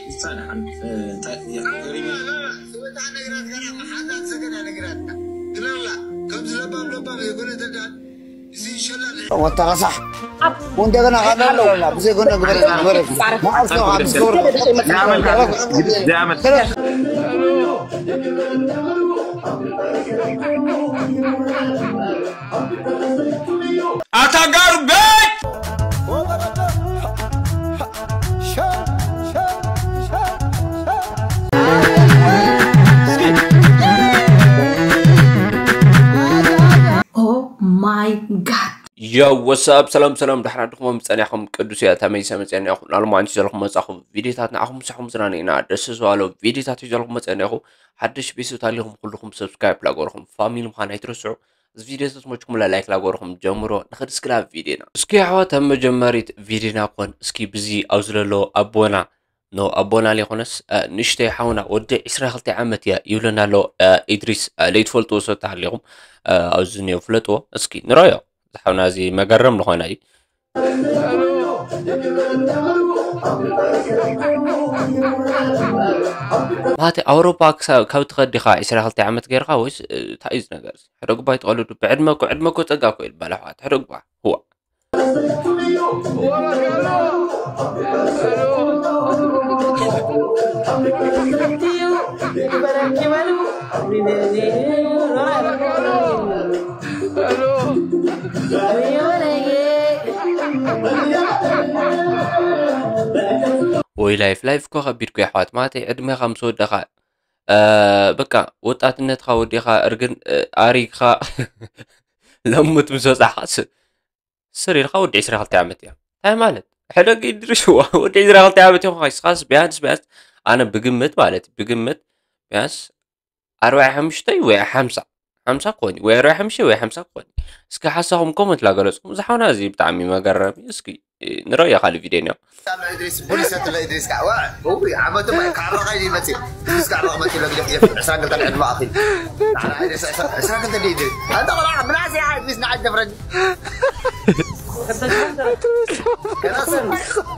ይጻንሓን እንታይ ወጣ ነግራትካ መሓዛት ዘገዳ ነግራትካ ግለላ ከምዚ ለባም ለባም የጎነ ተዳ እዚ ይሸላል ወተረሳሕ እንደገና ካለ ብዘይ ጎነ ግበረ ግበረ ማዓስ ነው ኣብዚ ጎረ ኣታ ጋሩ ቤት Oh my god. Yo, what's up? ሰላም ሰላም፣ ዳሕና ድኹም ጸኒሕኩም ቅዱስ እያ ተመይሰ መጸኒኹም ናሉ ማንቲ ዘለኹም መጻኹ ቪዲዮታት ንዓኹም ምሳኹም ዝናነ ኢና ደስ ዝባሎ ቪዲዮታት እዩ ዘለኹም መጸኒኹ ሓድሽ ቤተሰብ ታሊኹም ኩልኹም ሰብስክራይብ ላገርኹም ፋሚሊ ምዃን ኣይትረስዑ። እዚ ቪዲዮ ተስሞችኩም ላይክ ላገርኹም ጀምሮ ንኽድ እስክላ ቪዲዮና እስኪ ኣሕዋት ኣብ መጀመሪት ቪዲዮና ኮን እስኪ ብዚ ኣብዚ ዘሎ ኣቦና ኖ ኣቦና ሊኾነስ ንእሽተይ ሓውና ወዲ ዕስራ ክልተ ዓመት እያ ይብለና ኣሎ። ኢድሪስ ለይትፈልጥዎ ሰታ ኣለኹም ኣብዚ ኒዮ ፍለጥዎ እስኪ ንረዮ። ዝሓውና እዚ መገረም ዝኾነ እዩ። ማለተ ኣውሮፓ ክሳብ ካብ ትኸድ ዲኻ ዕስራ ክልተ ዓመት ገይርካ ወይስ እንታይ እዩ ነገር ሕደጉባ ይትቐልዱ ብዕድመ እኮ ዕድመ እኮ ፀጋ እኮ ይባል ኣሕዋት ሕደጉባ ህዋ ወይ ላይፍ ላይፍ እኮ ከቢድ እኮ ኣሕዋት ማለተይ ዕድሜኻ ምስ ወደኻ በቃ ወጣትነትኻ ወዲኻ እርግን ኣሪግኻ ለሙት ምስ ወፃኻ ስር ኢልካ ወዲ ዕስራ ክልተ ዓመት እያ እንታይ ማለት ሕደግ ድርሽዋ ወዲ ዕስራ ክልተ ዓመት ይኹን ካይስኻስ ቢያንስ ቢያንስ ኣነ ብግምት ማለት ብግምት ቢያንስ ኣርባዓ ሓሙሽተ ወይ ሓምሳ ሓምሳ ክኾን ወይ ኣርባዓ ሓሙሽተ ወይ ሓምሳ ክኾን እስኪ ሓሳኹም ኮመንት ላገለጽኩም ዝሓውና እዚ ብጣዕሚ መገረሚ እስኪ ንረዮ ካልእ ቪድዮ እኒኦ ኢድሪስ ቡሊሰት ኢድሪስ ካዕዋ ዓመቱ ካዕባ ካይዲ ይመጽእ ኢድሪስ ካዕባ ክመጽእ ለግደፍ ዕስራን ክልተን ዕድመ ኣኺል ዕስራን ክልተ ድዩ ኢድሪስ ኣንተ ቆልዓ ምናእሰይ ኢድሪስ ንዓይ ደፍረኒ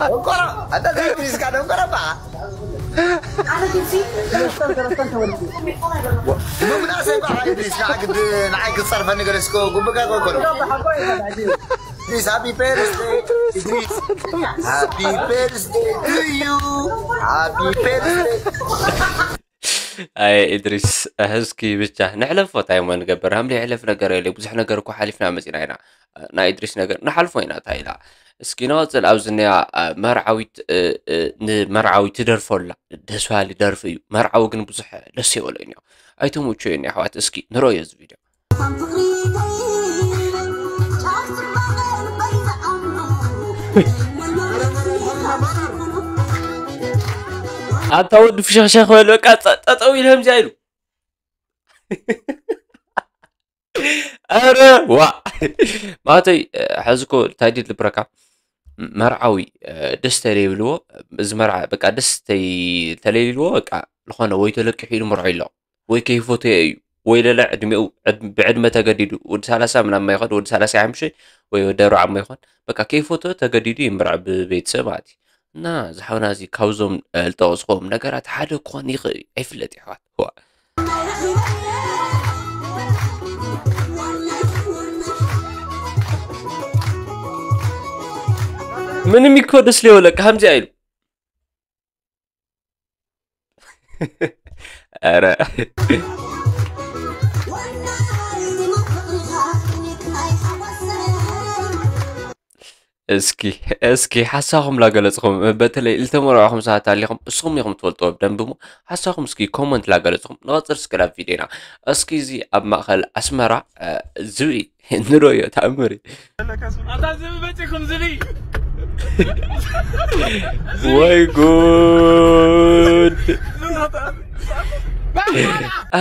ደንቆሮ ኣንተ ኢድሪስ ካ ደንቆሮ በዓ ምናእሰይ በዓ ኢድሪስ ንዓይ ክጸርፈኒ ገለስኮ ጉብጋ ቆልቆሎ Idris, happy birthday. Idris, happy birthday to you. Happy birthday. ኣይ ኢድሪስ ሕዝኪ ብቻ ንሕለፎ እንታይ እሞ ንገብር ሃምሊ ሕለፍ ነገር የለ ብዙሕ ነገር እኮ ሓሊፍና መፂና ኢና ናይ ኢድሪስ ነገር ንሓልፎ ኢና እንታይ ኢላ እስኪ ንቐፅል ኣብዚ እኒኣ መርዓዊት ንመርዓዊ ትደርፎላ ደስ ባሃሊ ደርፊ እዩ መርዓዊ ግን ብዙሕ ደስ የበሎ እዩ ኣይተምቹ እዩ ኣሕዋት እስኪ ንረዮ እዚ ቪድዮ ኣታ ወዲ ፍሸኽሸኽ በል በቃ ጠጠው ኢለ ከምዚኣ ኢሉ ኣረ ዋ ማተይ ሕዚ ኮ እንታይ ድል ልብረካ መርዓዊ ደስ ተለይብልዎ እዚ መርዓ በቃ ደስ ተለይብልዎ በቃ ዝኾነ ወይ ተለቂሑ ኢሉ መርዖ ኢሎ ወይ ከይፎተዮ እዩ ወይ ለለ ዕድሚኡ ብዕድመ ተገዲዱ ወዲ ሰላሳ ምናምን ማይኸድ ወዲ ሰላሳ ሓሙሽተ ወይ ወዲ ኣርባዓ ማይኾን በቃ ከይፎቶ ተገዲዱ ይምርዐ ብቤተሰብ ማለት እዩ እና ዝሓውና እዚ ካብዞም ልጠቕስኹም ነገራት ሓደ ክኾን ይኽእል ኣይፍለጥ ይሕዋት ዋ ምንም ይኮ ደስ ሊወለቅ ከምዚኣ ኢሉ ኧረ እስኪ እስኪ ሓሳኹም ላገለጽኹም በተለይ ልተመርዕኹም ሰባት ኣሊኹም እስኹም ኢኹም ትፈልጥዎ ብደንቢ እሞ ሓሳኹም እስኪ ኮመንት ላገለጽኹም ንቐጽል እስኪ ናብ ቪድዮና እስኪ እዚ ኣብ ማእኸል ኣስመራ ዝብኢ ንሮዮ ተኣምር እዩ ኣታ ዝብኢ መፂኹም ዝብኢ ወይ ጉድ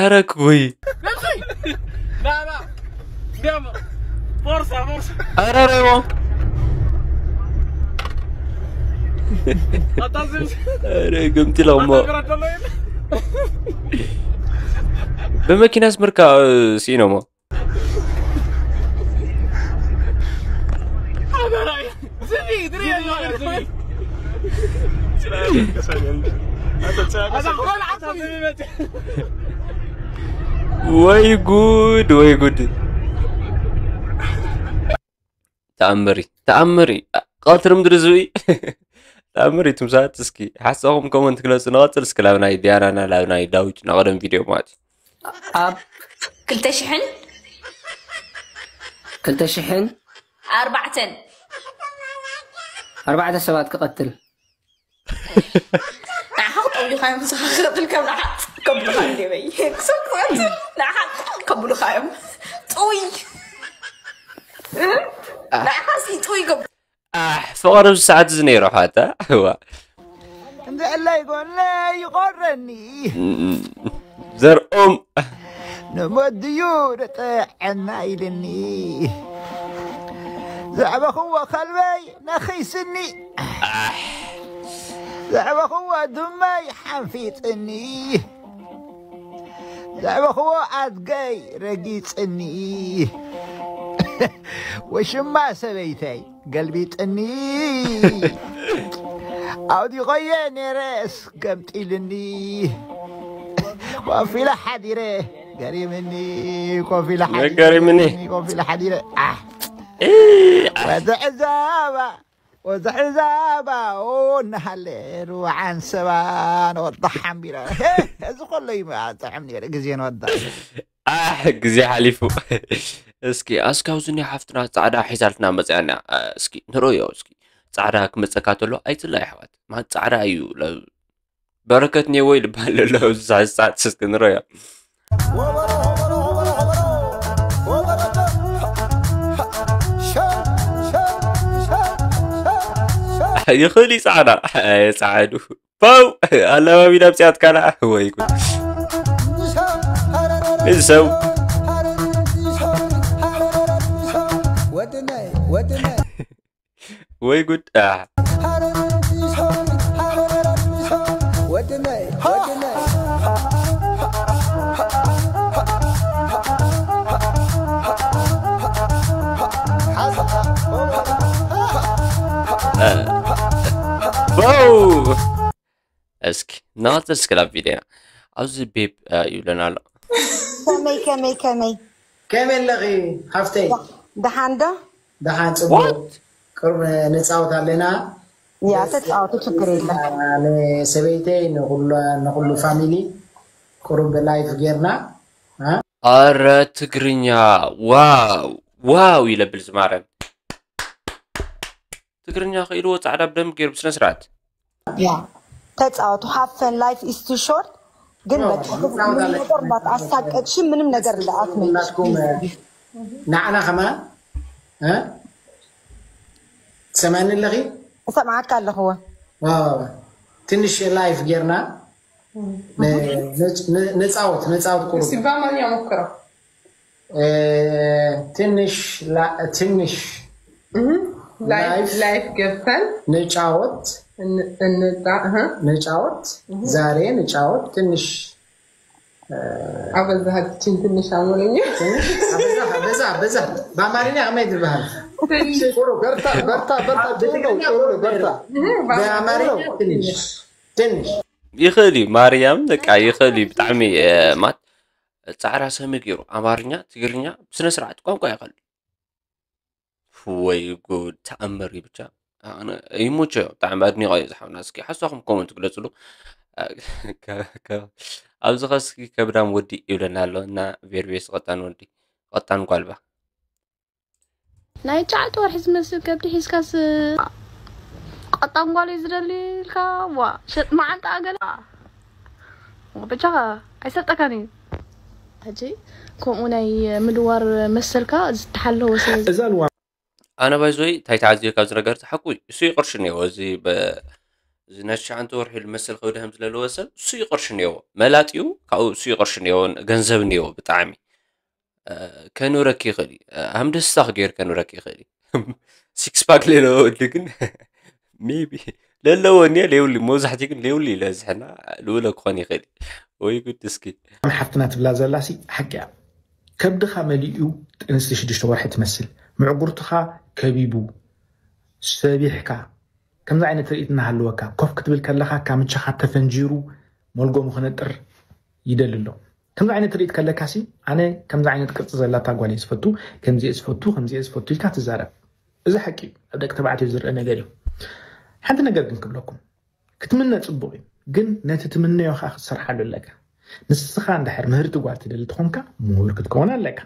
ኣረ ክጉይ ፎርሳ ፎርሳ ኣረ ረዎ ኣታ ዝብኢ ኣረ ግምቲ ለሞ ብረት ዘሎ የለ ብመኪና ኣስመርካ ሲኢኖሞ ወይ ጉድ፣ ወይ ጉድ። ተኣምሪ፣ ተኣምሪ። ቀትሪ ምድሪ ዝብኢ። ተኣምሪ ትምሳት። እስኪ ሓሳኹም ኮመንት ግለጹ። ንቐጽል እስኪ ላብ ናይ ዲያናና ላብ ናይ ዳዊት ናቐደም ቪድዮ ማለት እዩ። ኣብ ክልተ ሽሕን ክልተ ሽሕን ኣርባዕተን ኣርባዕተ ሰባት ክቐትል። ንዓኻ ክጠውዩኻ እዮም። ንስኻ ክቐትል ከም ንዓኻ ከብሉኻ እንዴ በይ። ክሰብ ክቐትል ንዓኻ ከብሉኻ እዮም። ጥውይ ንዓኻ ሲ ጥውይ ከብ ኣሕ፣ ፍቕሪ ኣብዚ ሰዓት እዚ ነይሩ ሓታ። እዋ። እንድዕለይ ጎነይ ይቆረኒ ዘርኦም ንሞት ድዩ ንጥዕና ኢልኒ ዘዕበኽዎ ከልበይ ነኺስኒ ዘዕበኽዎ ድመይ ሓንፊጥኒ ዘዕበኽዎ ኣድገይ ረጊጽኒ ወሽማ ሰበይተይ ገልቢጥኒ ኣውዲቖየ ነይረስ ገምጢልኒ ኮፍ ኢለ ሓዲረ ገሪምኒ ኮፍ ኢለ ሓዲረ ገሪምኒ። ኮፍ ኢለ ሓዲረ ኣሕ እ፣ ወዘዕዛባ ወዘዕዛባ ኦ እናሃለ ርዋዓን ሰባ ንወዳ ሓምቢረ እዚ ከሎ እዩ ጥዕም ነይረ ግዜ ንወዳ ኣሕ፣ ግዜ ሓሊፉ። እስኪ ኣስካብ ዝኒ ሓፍትና ጻዕዳ ሒዛልትና መጽኣና። እስኪ ንርእዮ። እስኪ ጻዕዳ ክመጸካ ተሎ ኣይትላ ኣሕዋት። ማን ጻዕዳ እዩ ለ- በረከት ኔወይ ልባል ኣሎ። ኣብዚ ሰዓት እስኪ ንርእዮ። ይኽእል እዩ ጻዕዳ። ኣየ ጻዕዱ። ፓው! ኣለባቢና ኣብጺኣትካና። ወይ ጉድ። እዚ ሰብ ወይ ጉድ። ኣሕ። ዋው! እስኪ ንቐጽል እስኪ ናብ ቪድዮና። ኣብዚ ቤብ ይብለና ኣሎ። ከመይ ከመይ ከመይ ከመይ ኣለኺ ሓፍተይ? ደሓን ዶ? ደሓን ጽቡቅ። ቅርብ ንጻወት ኣለና። ያ ተጻወቱ፣ ችግር የለም። ንሰበይተይ ንኩሉ ንኩሉ ፋሚሊ ቅሩብ ላይፍ ጌርና። እ? ኣረ ትግርኛ ዋው ዋው ይለብል ዝማረን። ትግርኛ ክኢልዎ ጻዕዳ ብደንብ ገይሩ ብስነ ስርዓት። ያ ተጻወቱ። Have fun, life is too short። ግን በቃ ምንም ነገር እንዳትሳቀቅሽ፣ ምንም ነገር እንዳትመኝ። ናትኩም ንዓና ከማን እ? ትሰምዕኒ ኣለኺ? እሰምዓካ ኣለኹ። ዋው ትንሽ ላይፍ ጌርና ን- ን- ን- ንጻወት ንጻወት ቁሩብ እስቲ በአማርኛ ሞክረው። እ፣ ትንሽ ላ- ትንሽ ላይፍ ላይፍ ላይፍ ገብተን ንጫወት እን- እንጣ እህ፣ ንጫወት ዛሬ ንጫወት ትንሽ አበዛሃችን ትንሽ አሞለኛ። ትንሽ በዛ በዛ በዛ በአማርኛ ከመይ ትበሃል? ቁሩብ በርታ በርታ በርታ ጥሩ ነው ጥሩ ነው በርታ በአማርኛ ትንሽ ትንሽ ይኽእል እዩ ማርያም በቃ ይኽእል እዩ ብጣዕሚ እ፣ ማት ጻዕዳ ሰሚ ገይሩ ኣማርኛ ትግርኛ ብስነ ስርዓት ቋንቋ ይኸል ወይ ጉድ ተኣምር እዩ ብቻ ኣነ ይሙቸ ብጣዕሚ ኣድኒቆ እዩ ዝሓውና እስኪ ሓሳኹም ኮመንት ግለፅሉ እ፣ ከ- ከ- ኣብዚ ኸስኪ ከብዳም ወዲ ይብለና ኣሎ እና ቬርቤስ ቐጣን ወዲ ቐጣን ጓልባ ናይ ጫዕቲ ወርሒ ዝመስል ከብዲ ሒዝካስ ቀጣን ጓል እዩ ዝደሊ ኢልካ ዋ ሸጥ መዓንጣ ኣገለ ብቻ ኣይሰጠካን እዩ ሕጂ ከምኡ ናይ ምድዋር መሰልካ ዝተሓለወ ስለ እዛ ንዋ ኣነ ባይዞይ እንታይ ተዓዝዮ ካብዚ ነገር ተሓቁ እዩ እሱ ይቕርሽ እኒዎ እዚ በ- እዚ ናይ ትሽዓንተ ወርሒ ኢሉ መሰል ከብዲ ከም ዝለለወ ሰብ እሱ ይቕርሽ እኒዎ መላጥ እዩ ካብኡ እሱ ይቕርሽ እኒዎ ገንዘብ እኒዎ ብጣዕሚ እ፣ ከኑረኪ ይኽእል እዩ እ፣ ሃም ደስታ ክገይር ከኑረኪ ይኽእል እዩ ሲክስ ፓክ ሌሎ ወዲ ግን ሜቢ ለለዎ እኒኦ ሌውሊ መብዛሕትኡ ግን ሌውሊ ይለዝሕና ልውለ ክኾን ይኽእል እዩ ወይ ጉድ እስኪ ሓፍትና ትብላ ዘላሲ ሓቂ እያ። ከብድኻ መሊኡ ጥንስቲ ሽዱሽተ ወርሒ ትመስል ምዕጉርትኻ ከቢቡ ሰቢሕካ ከምዚ ዓይነት ትርኢት እናሃለወካ ኮፍ ክትብል ከለኻ ካምቻኻ ተፈንጂሩ መልጎሙ ክነጥር ይደሊ ኣሎ። ከምዚ ዓይነት ትርኢት ከለካሲ ኣነ ከምዚ ዓይነት ቅርፂ ዘላታ ጓል እየ ዝፈቱ፣ ከምዚ እየ ዝፈቱ፣ ከምዚ እየ ዝፈቱ ኢልካ ትዛረብ። እዚ ሓቂ እዩ፣ ኣብ ደቂ ተባዕትዮ ዝረአ ነገር እዩ። ሓንቲ ነገር ግን ክብለኩም፣ ክትምነ ፅቡቅ እዩ፣ ግን ነቲ ትምነዮ ከዓ ክትሰርሓሉ ኣለካ። ንስኻ እንድሕር ምህርቲ ጓል ትደሊ ተኾንካ ምሁር ክትከውን ኣለካ።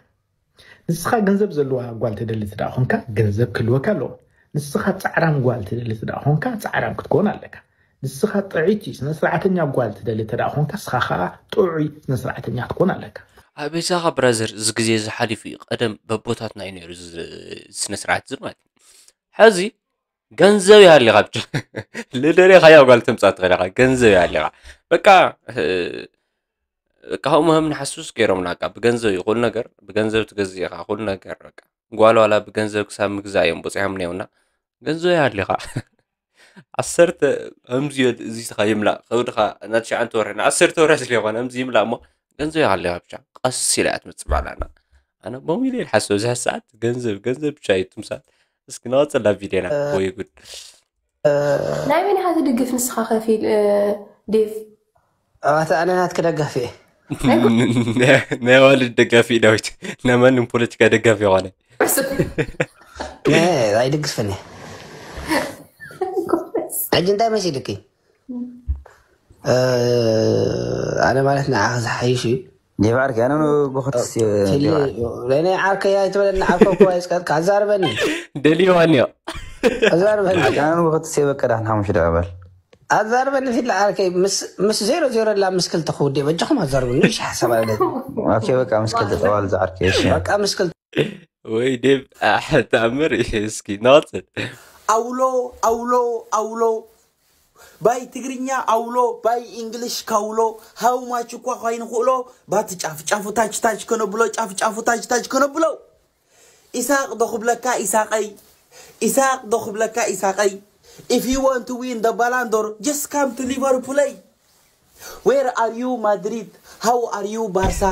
ንስኻ ገንዘብ ዘለዋ ጓል ትደሊ ትደኣ ኾንካ ገንዘብ ክህልወካ ኣለዎ። ንስኻ ፃዕራም ጓል ትደሊ ትደኣ ኾንካ ፃዕራም ክትከውን ኣለካ። ንስኻ ጥዕይቲ ስነስርዓተኛ ጓል ትደሊ ተደኣ ኾንካ ንስኻ ከዓ ጥዑይ ስነስርዓተኛ ክትኮን ኣለካ። ኣበሳኻ ብራዘር፣ እዚ ግዜ እዚ ሓሊፉ እዩ። ቀደም በቦታትና እዩ ነይሩ እዚ ስነስርዓት እዚ ማለት እዩ። ሕዚ ገንዘብ ይሃሊኻ ብቻ ልደልኻያ ጓል ተምፃእ ትኽእል ኢኻ። ገንዘብ ይሃሊኻ በቃ በቃ ከምኡ ምህም ንሓሱስ ገይሮምና በቃ ብገንዘብ እዩ ኩሉ ነገር ብገንዘብ ትገዝእ ኢኻ ኩሉ ነገር በቃ ጓል ዋላ ብገንዘብ ክሳብ ምግዛእ እዮም በፂሖም ነውና ገንዘብ ይሃሊኻ ዓሰርተ ከምዚ እዚ ኢኻ ይምላእ ከብድኻ ናብ ትሽዓንተ ወርሒ ንዓሰርተ ወርሒ ስለ ይኾነ ከምዚ ይምላእ እሞ ገንዘብ ይሃሊኻ ብቻ ቀስ ኢላ እያ ትመፅእ ባዕላና ኣነ በሙሉ ይሓስብ እዚ ሰዓት ገንዘብ ገንዘብ ብቻ እዩ ትምሳል እስኪ ንቐፅል ናብ ቪድዮና ወይ ጉድ ናይ መን ኢኻ ትድግፍ ንስኻ ከፊል ዴቭ? ኣታ ኣነ ናትክ ደጋፊ እየ። ናይ ዋልድ ደጋፊ ዳዊት ናይ ማንም ፖለቲካ ደጋፊ ይኾነ ኣይድግፍን እየ። ሕጂ እንታይ መሲልኪ? ኣነ ማለት ንዓኺ ዝሓይሽ እዩ። ዴቭ ዓርከይ ኣነ ንጎኸትስ ፊሊ ናይ ዓርከይ ኣይትበለኒ ዓርከይ እኮ ኣይስቀጥካ ኣዛርበኒ ደልይዋ እኒኦ ኣዛርበኒ ኣነ ንጎኸትስ የበቀ ዳሕና ሓሙሽ ደቐበል ኣዛርበኒ ፊሊ ዓርከይ ምስ ዜሮ ዜሮ ላ ምስ ክልተ ክውድእ በጃኹም ኣዛርበኒ እሺ ሓሳብ ኣለኒ ኦኬ በቃ ምስ ክልተ ጠዋል ዝዓርከይ እሺ በቃ ምስ ክልተ ወይ ዴቭ ተኣምር እስኪ ንቐፅል ኣውሎ ኣውሎ ኣውሎ ባይ ትግርኛ ኣውሎ ባይ ኢንግሊሽ ካውሎ how much እኳ ኳይንኽእሎ ባቲ ጫፍ ጫፉ ታች ታች ከነብሎ ጫፍ ጫፉ ታች ታች ከነብሎ ኢሳቅ ዶ ክብለካ ኢሳቀይ ኢሳቅ ዶ ክብለካ ኢሳቀይ if you want to win the Ballon d'Or just come to Liverpool Where are you Madrid? How are you Barca?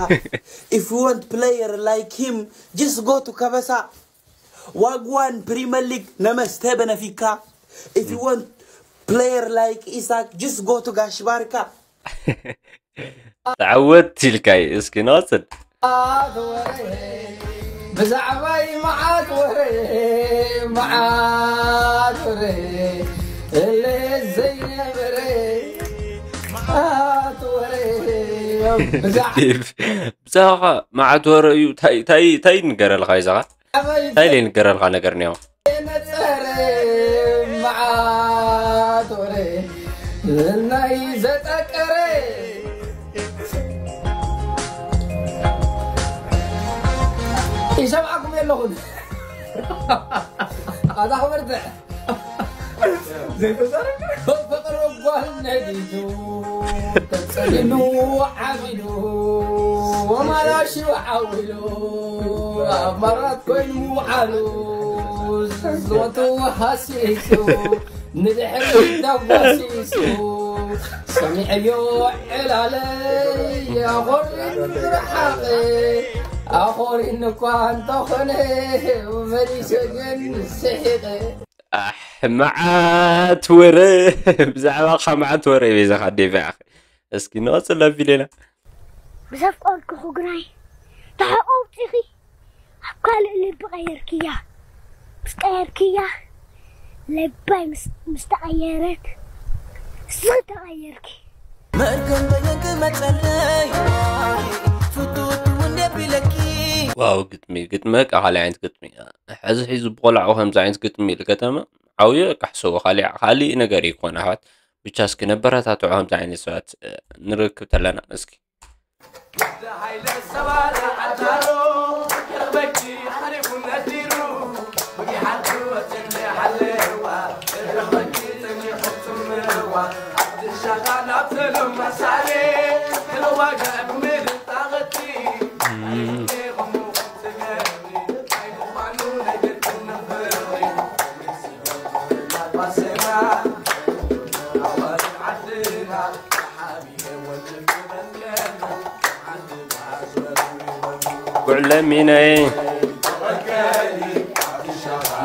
If you want player like him, just go to Kabasa. Wagwan Premier League, namaste benefika. If you want player like Isaac, just go to Gashbarka. تعودت لكاي اسكي ناصر ብዛዕባይ መዓት ወረ መዓት ወረ እለ ዘይነበረ መዓት ወረ ብዛዕባ ብዛኻ መዓት ወረ እዩ ታይ ታይ ታይ ንገረልካ ይዛኻ ታይ ለይ ንገረልካ ነገር ነው ነጸረ መዓት ወረ ናይ ዘጠቀረ ይሰምዓኩም የለኹን ኣታ ክበርትዕ ዘይተዛረበ በፍቅሪ ጓል ነዲቱ ተጸሊሉ ዓቢዱ ወማላሽው ዓዊሉ ኣብ ማራት ኮይኑ ምውዓሉ ዝወቱ ሃሲሱ ንድሕሪ ተጓሲሱ ሰሚዐዮ ዕላለይ ኣኾሪን ብርሓቕ ኣኾሪን እኳ እንተኾነ መሊሰ ግን ስሒቐ ኣሕ መዓት ወረ ብዛዕባኻ መዓት ወረ ቤዛኻ ዴቭ ኣኺ እስኪ ንቐፅል ናብ ቪድዮና ብዘፍቀርኩ ክጉራይ ተሓቆብፂኺ ኣብ ካልእ ልቢ ቀየርክያ ምስ ቀየርክያ ለባይ ምስ ተቐየረት ንስኺ ተቐየርኪ መርገም በየን ክመፀለይ ፍቱት እውን የቢለኪ ዋው ግጥሚ ግጥሚ በቃ ካልእ ዓይነት ግጥሚ ሕዚ ሒዙ ብቆልዓኡ ከምዚ ዓይነት ግጥሚ ኢሉ ከተመ ዓብዩ በቃ ሕሰቦ ካሊእ ካሊእ ነገር እዩ ክኾን ኣሕዋት ብቻ እስኪ ነበረታትዖ ከምዚ ዓይነት ሰባት ንርክብ ተለና እስኪ ጉዕለሚነይ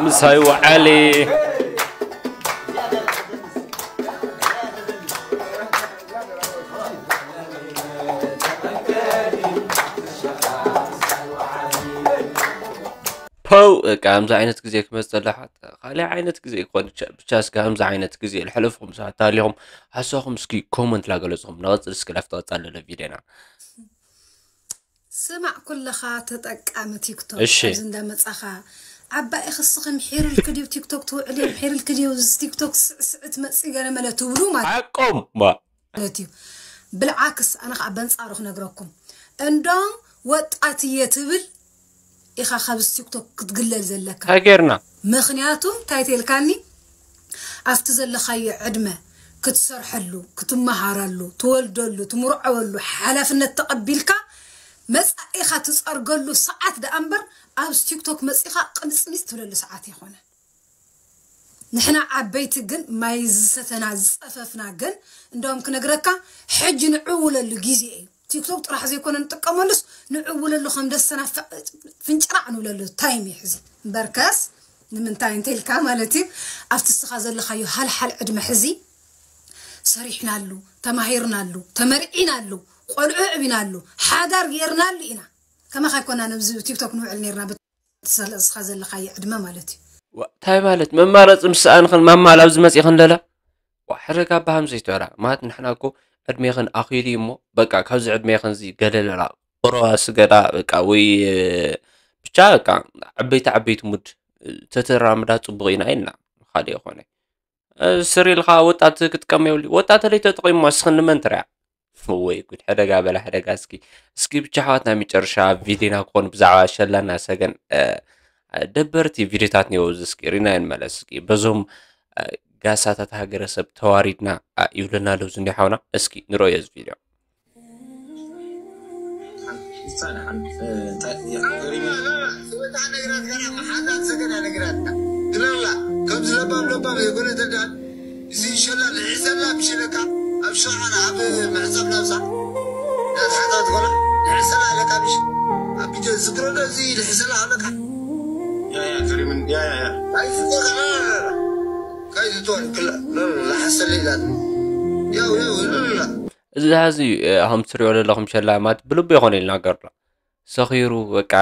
ምሳይ ወዓሊ ፖው፣ በቃ ከምዚ ዓይነት ግዜ ክመጽእ ዘሎ ሓታ ካልእ ዓይነት ግዜ ይኮን። ብቻ እስከ ከምዚ ዓይነት ግዜ ልሕለፍኩም ሰባት ታሊኹም ሓሳኹም እስኪ ኮመንት ላገለጽኹም። ንቐጽል እስኪ ላፍታ ቀጻል ዘሎ ቪድዮና። ስማዕ ኩልኻ ተጠቃሚ ቲክቶክ እሺ። ኣብዚ እንዳመጻኻ ዓባይ ክስኺ ምሒርልክ ድዩ ቲክቶክ ትውዕል እየ ምሒርልክ ድዩ እዚ ቲክቶክ ስዕስዕ ትመጽእ ገለ መለ ትብሉ ማለት ሓቆም ባ ማለት እዩ። ብልዓክስ ኣነ ከዓ በንጻሩ ክነግረኩም እንዶም ወጣት እየ ትብል ኢኻ ካብዚ ቲክቶክ ክትግለል ዘለካ። እንታይ ጌርና? ምኽንያቱ እንታይ ተልካኒ ኣብቲ ዘለኻዮ ዕድመ ክትሰርሐሉ፣ ክትመሃረሉ፣ ትወልደሉ፣ ትምርዐወሉ ሓላፍነት ተቐቢልካ መጻኢኻ ትጸርገሉ ሰዓት ደኣ እምበር ኣብዚ ቲክቶክ መጺኻ ቅንጽኒጽ ትብለሉ ሰዓት ኣይኮነን። ንሕና ዓበይቲ ግን ማይ ዝሰተና ዝጸፈፍና ግን እንደውም ክነግረካ ሕጂ ንዕውለሉ ግዜ እዩ። ቲክቶክ ጥራሕ ዘይኮነ ንጥቀመሉስ ንዕውለሉ ከም ደሰና ፍንጭራዕ ንብለሉ ታይም እዩ ሕዚ። እምበርከስ ንምንታይ እንተልካ ማለት እዩ ኣብቲ እስኻ ዘለኻዮ ሃልሓል ዕድመ ሕዚ ሰሪሕናሉ፣ ተማሂርናሉ፣ ተመርዒናሉ፣ ቆልዑ ዕቢናሉ፣ ሓዳር ገይርናሉ ኢና። ከማኻ ኣይኮና ነብዚ ቲክቶክ ንውዕል ነርና ብትሰለ እስኻ ዘለኻዮ ዕድመ ማለት እዩ። እንታይ ማለት መማረፂ ምስ ሰኣንኽን ማማ ላብዚ መፂኽን ለላ ዋ ሕረጋ ብሃምዘ ይትበላ ማለት ንሕና እኮ ዕድሜኽን ኣኺሉ እዩ እሞ በቃ ካብዚ ዕድሜኽን እዚ ገለለላ ቁረባ ስገዳ በቃ ወይ ብቻ በቃ ዓበይቲ ዓበይቲ ሙድ ተተራምዳ ፅቡቕ ኢና ኢልና ካልእ ይኾነ ስሪ ኢልካ ወጣት ክጥቀም የብሉ ወጣት ለይ ተጠቂሙ እስኽን ንመን ትሪያ ወይ ጉድ ሕደጋ በላ ሕደጋ እስኪ እስኪ ብቻ ኣሕዋትና መጨረሻ ቪዲዮና ክኾኑ ብዛዕባ ሸላና ሰገን ደበርቲ ቪዲዮታት ነይዎ እዚ እስኪ ሪና ንመለስ እስኪ በዞም ጋሳታት ሃገረሰብ ተዋሪድና ይብለና ኣለዉ ዝኒ ሓውና እስኪ ንረዮ እዚ ቪዲዮ ግለላ ከምዚ ለባም ለባም የጎነ ተዳ እዚ ሸላ ልሕሰላ ብሽለካ ኣብ ሸዓና ኣብ ምዕጻብ ናብዛ ናትሓታት ኮላ ልሕሰላ ኣለካ ብሽ ኣብ ቢጀ ዝግረዶ እዚ ልሕሰላ ኣለካ ያያ ከሪምን ያያ ያያ ኣይዝተላ ካይዝተወል ክላ ለላ ሓሰለ ኢላት ያው ያው ለላ እዚ ሀዚ ሀም ትሪኦ ዘለኹም ሸላማት ብልቡ ይኾነ ኢልና ገርሎ ሰኺሩ በቃ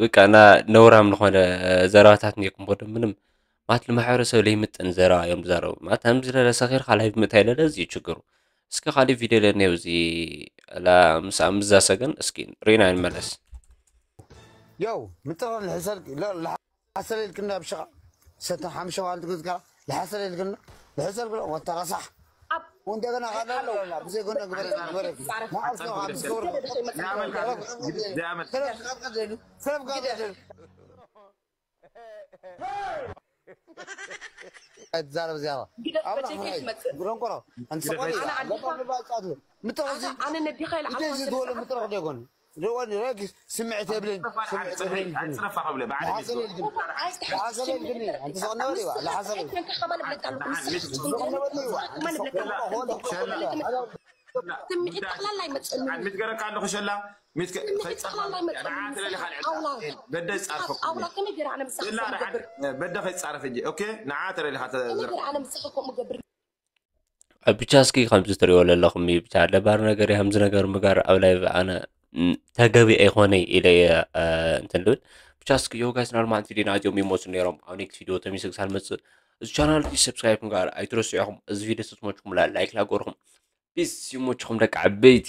በቃ እና ነውራም ዝኾነ ዘረባታት እኒኩም ወደ ምንም ማለት ንማሕበረሰብ ለይምጥን ዘረባ እዮም ዝዛረቡ ማለት ከምዚ ለለ ሰኺርካ ላይቭ ምእታይ ለለ እዚ እዩ ችግሩ እስኪ ካሊእ ቪድዮ ለኒ ኣብዚ ላ ምስ ኣምዛ ሰገን እስኪ ሪና ንመለስ ያው ምጥራን ሕሰል ኣሰለልክና ብሽኻ ሰተ ሓምሸ ዋልት ግዝካ ልሓሰለልክና ልሕሰልክና ወተረሳሕ እንደገና ብዘይ ጎነ ግበረ ግበረ ትዛረብ ዚያባ ግደፍ በጀከይ ትመፅእ ግረንቆሮ ኣንተ ሰቆኒ ኣነ ኣዴኻ ለባብ ለባብ ጻቱ ምጥቕዚ ኣነ ነዲኻ ኢለ ኢደ ዓርኳ ዝድወለ ምጥረቕ ደጎን ርወኒ ረጊስ ስምዕት የብልን ስምዕት የብልን ኣይፅረፋ ክብለ በዓል ቤት ዝሓሰበ ይልግን ኣይትሓስብ ኣይሓሰበ ይልግን ኣንተ ሰቆኒ ወዲዋ ለሓሰበ ይልግን ከንካ ከማን ብለካ ኣለኩ ንስኻ ትፅንቀ ከማን ብለካ ኣለኩ ስምዒት ጠቕላላ ኣይመፅእን ሚት ገረካ ኣለኹ ሸላ ሚት ከይፃርፋ ንዓተ ለሊኻ ልዕላ በደ ይፃርፈ ኣውራ ከመይ ገይረ ኣነ ምሳኻ ከምኡ ገብር በደ ከይፃረፍ እንጂ ኦኬ ንዓተ ለሊኻ ተዘረ ኣነ ምሳኻ ከምኡ ገብር ብቻ እስኪ ከምዚ ትሪኦ ዘለኹም እዩ ብቻ ለባር ነገር ከምዚ ነገር ምግባር ኣብ ላይቭ ኣነ ተገቢ ኣይኮነ ኢለ እየ እንትን ልብል ብቻ እስኪ ዮ ጋይስ ናልማዓንቲ ቪዲዮና ኣዚኦም ይመስሉ ነይሮም ኣብ ኔክስት ቪዲዮ ተሚስክ ሳልመፅእ እዚ ቻናል ሰብስክራይብ ምግባር ኣይትረስዑ ኢኹም እዚ ቪዲዮ ተስሞችኩም ላይክ ላገርኹም ፒስ ይሞችኹም ደቂ ዓበይቲ